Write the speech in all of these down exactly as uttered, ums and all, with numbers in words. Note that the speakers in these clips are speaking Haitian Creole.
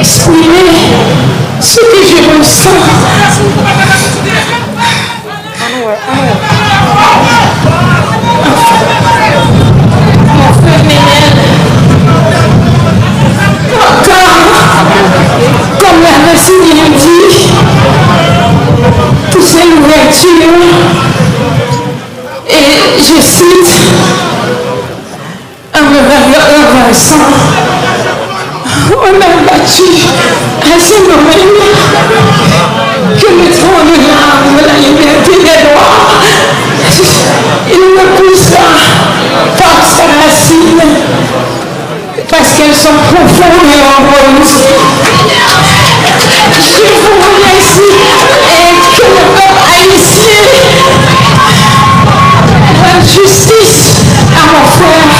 Exprimer ce que je ressens. Mon frère Nenel, comme, comme la Seigneur dit, que c'est l'ouverture, et je cite, en me renversant, on a battu à ce moment que le trône de l'arbre, la liberté des droits, il me poussa par sa racine, parce qu'elles sont profondes et nombreuses. Je vous remercie et que le peuple haïtien rende justice à mon frère.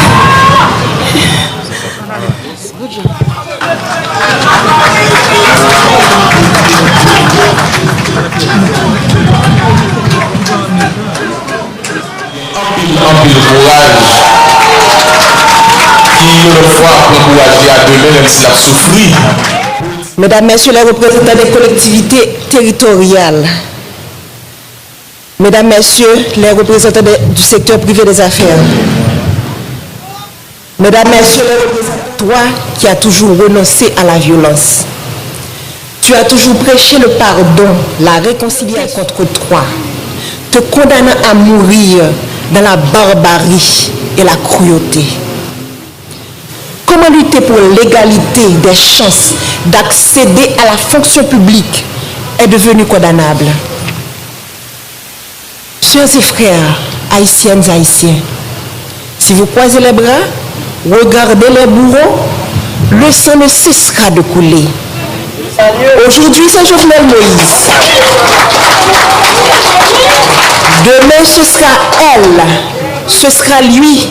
Anpil, anpil kouraj. E yon lòt fwa, pran kouraj li a demen, menm si l ap soufri. Mesdames, Messieurs les représentants des collectivités territoriales, Mesdames, Messieurs les représentants de- du secteur privé des affaires, Mesdames, Messieurs les représentants, toi qui as toujours renoncé à la violence, tu as toujours prêché le pardon, la réconciliation contre toi, te condamnant à mourir dans la barbarie et la cruauté. Comment lutter pour l'égalité des chances d'accéder à la fonction publique est devenu condamnable. Sœurs et frères, Haïtiennes, Haïtiens, si vous croisez les bras, regardez les bourreaux, le sang ne cessera de couler. Aujourd'hui, c'est Jovenel Moïse. Demain, ce sera elle, ce sera lui,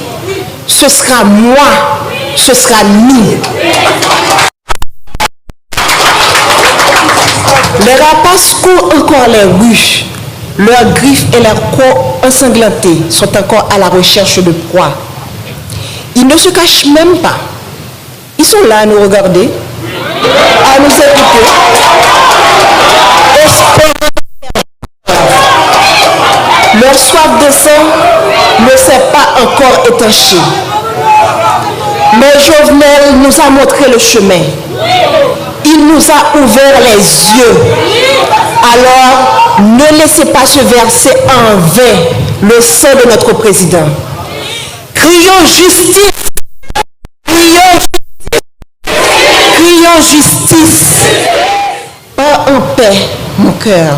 ce sera moi, ce sera nous. Les rapaces courent encore les rues, leurs griffes et leurs crocs ensanglantés sont encore à la recherche de proies. Ils ne se cachent même pas. Ils sont là à nous regarder, à nous écouter, espérant leur soif de sang ne s'est pas encore étanchée. Mais Jovenel nous a montré le chemin. Il nous a ouvert les yeux. Alors, ne laissez pas se verser en vain le sang de notre président. Crions justice! Crions justice! Crions justice! Pars en paix, mon cœur,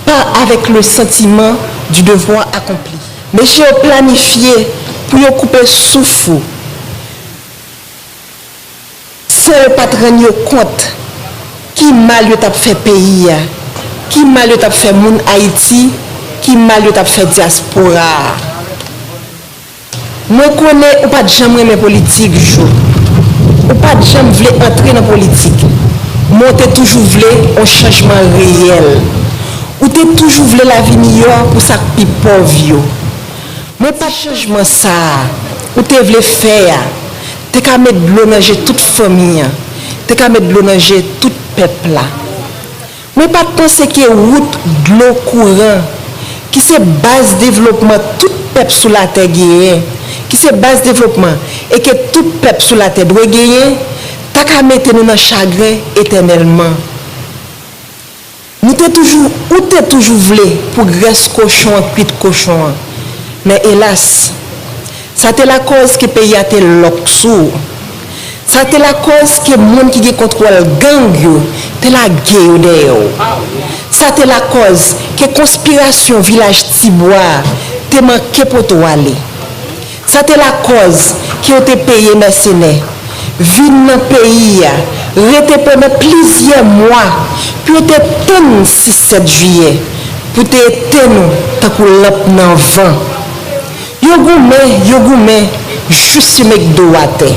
pars avec le sentiment du devoir accompli. Mesye yo planifye pou yo koupe souf ou san yo pa t rann yo kont ki mal yo t ap fè peyi a, ki mal yo t ap fè moun Ayiti, ki mal yo t ap fè dyaspora a. Mwen konnen ou pa t janm renmen politik, Jou. Ou pa t janm vle antre nan politik. Men w te toujou vle yon chanjman reyèl. Ou te toujou vle lavi miyò pou sa k pi pòv yo. Men pa chanjman sa a ou te vle fè a te ka met dlo nan je tout fanmi an, te ka met dlo nan je tout pèp la. Mwen pa t panse ke wout, dlo, kouran, ki se baz devlopman tout pèp sou latè genyen, ki se baz devlopman e ke tout pèp sou latè dwe genyen, ta ka mete nou nan chagren etènèlman. Nou te toujou, ou te toujou vle pou grès kochon an kwit kochon an. Men elas, sa te lakòz ke peyi a te lòk sou ou. Sa te lakòz ke moun ki gen kontwòl gang yo te lage yo dèyè w. Sa te lakòz ke konspirasyon Vilaj Tibwa a te manke pote w ale. Sa te lakòz ke yo te peye mèsenè vin nan peyi a, rete pandan plizyè mwa pou yo te tann sis sèt jiyè pou te etenn ou tankou lanp nan van. Yo goumen, yo goumen, jis yo met do w atè.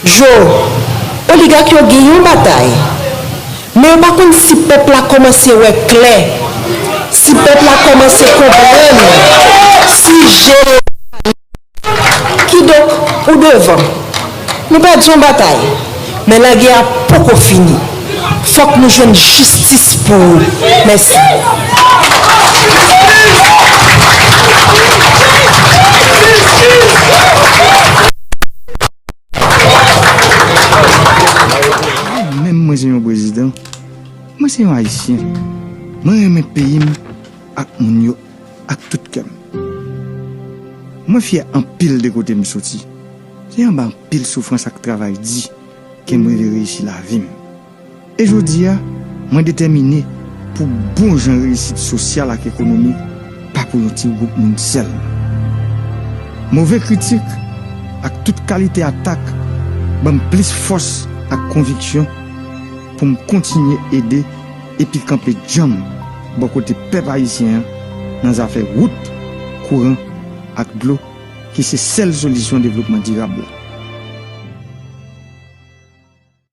Joe, oligak yo gen yon batay, men yo pa konn si pèp la kòmanse wè klè, si pèp la kòmanse konprann, si je. Kidonk, ou devan. Nou pèdi yon batay. Men lagè a poko fini. Fòk nou jwenn jistis pou ou. Mèsi. Menm mwen se yon prezidan, mwen se yon Ayisyen. Mwen renmen peyi m ak moun yo ak tout kè m. Mwen fyè anpil de kote m soti. Se anba anpil soufrans ak travay di ke m rive reyisi lavi m. E jodi a, mwen detèmine pou bon jan reyisit sosyal ak ekonomik pa pou yon ti gwoup moun sèlman. Move kritik ak tout kalite atak ban m plis fòs ak konviksyon pou m kontinye ede epi kanpe djanm bò kote pèp ayisyen an nan zafè wout, kouran ak dlo ki se sèl solisyon devlopman dirab la.